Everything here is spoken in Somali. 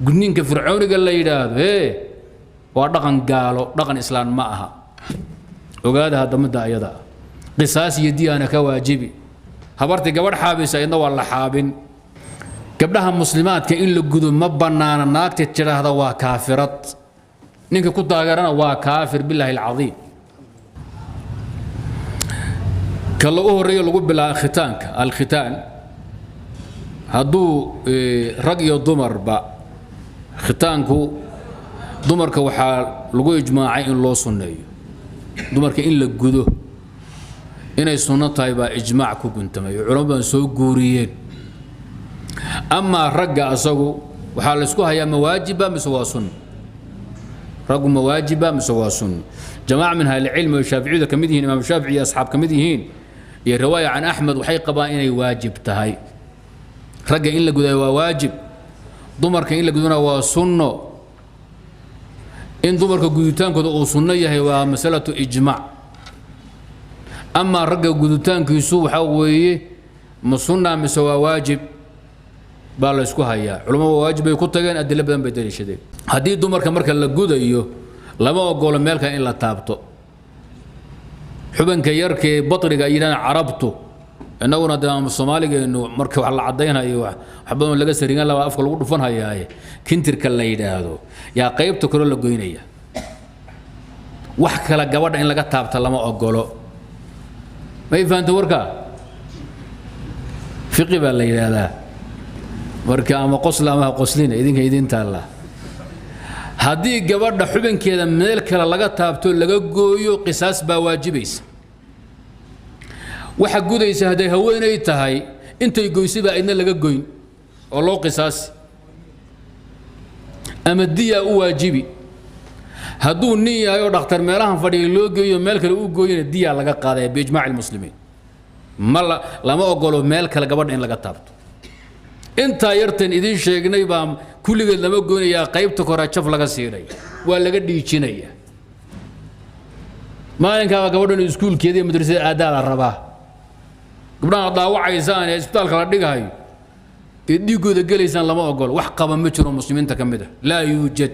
Gudniinka fircooniga la yidhaahdo ee waa dhaqan gaalo, dhaqan islaan ma aha. Ogaada hadda midda ayada ah, qisaas iyo diyaana ka waajibi. Habartii gabadh xaabisa idna waa la xaabin. Gabdhaha muslimaadka in la gudo ma bannaana. Naagta tidhaahda waa kaafirad, ninka ku taageerana waa kaafir bilaahi alcadiim. Ka lagu horreeyo lagu bilaabo khitaanka, alkhitaan, hadduu rag iyo dumarba, khitaanku dumarka waxaa lagu ijmaacay in loo sunneeyo. Dumarka in la gudo inay sunno tahay baa ijmaac ku guntamay, culamo badan soo guuriyeen. Amaa ragga asagu waxaa laysku hayaa, ma waajiba mise waa sunno? Raggu ma waajiba mise waa sunno? Jamaaca min ahlicilmi oo shaaficiyadu ka mid yihiin, imaam Shaafici iyo asxaab ka mid yihiin, iyo riwaaya can Axmed, waxay qabaan inay waajib tahay. Ragga in la gudayo waa waajib, dumarka in la gudana waa sunno. In dumarka guditaankooda uu sunno yahay waa masalatu ijmaac. Amaa ragga guditaankiisu waxaa weeye, ma sunna mise waa waajib baa la isku hayaa. Culamo waa waajib bay ku tageen, adilo badan bay daliishadeen. Haddii dumarka marka la gudayo, lama ogolo meelkan in la taabto, xubinka yarkee batriga ay yidhahdaan Carabtu. Innaguna dee ama Soomaaligeenu marka wax la caddaynayo, wax badan laga sarigan laba afka lagu dhufan hayaaye, kintirka la yidhaahdo yaa qaybta kale la goynaya. Wax kale gabadha in laga taabta lama ogolo. Ma i fahamta warkaa? Fiqi baa la yidhaahdaa. Marka ama qosla ama ha qoslina, idinka idin taalla. Haddii gabadha xubinkeeda meel kale laga taabto, laga gooyo, qisaas baa waajibaysa. Waxa gudaysa hadday haweenay tahay, intay goysay baa idna laga goyn oo loo qisaasi ama diyaa u waajibi. Hadduu nin yahay oo dhakhtar meelahan fadhiya loo geeyo, meel kale u gooyana, diyaa laga qaadaya biijmaaci lmuslimiin. Ma lama ogolo meel kale gabadha in laga taabto. Intaa yartan idiin sheegnay baa kulligeed lama goynayaa, qaybta koraa jaf laga siinaya, waa laga dhiijinaya. Maalinkaaba gabadhan iskuulkeeda iyo madrasada aaddaa la rabaa. Gabdhaha dhaawacaysaan ee isbitaalka la dhigahayo ee dhiiggooda gelaysaan lama ogolo. Wax qaba ma jiro muslimiinta ka mid ah, laa yuujad.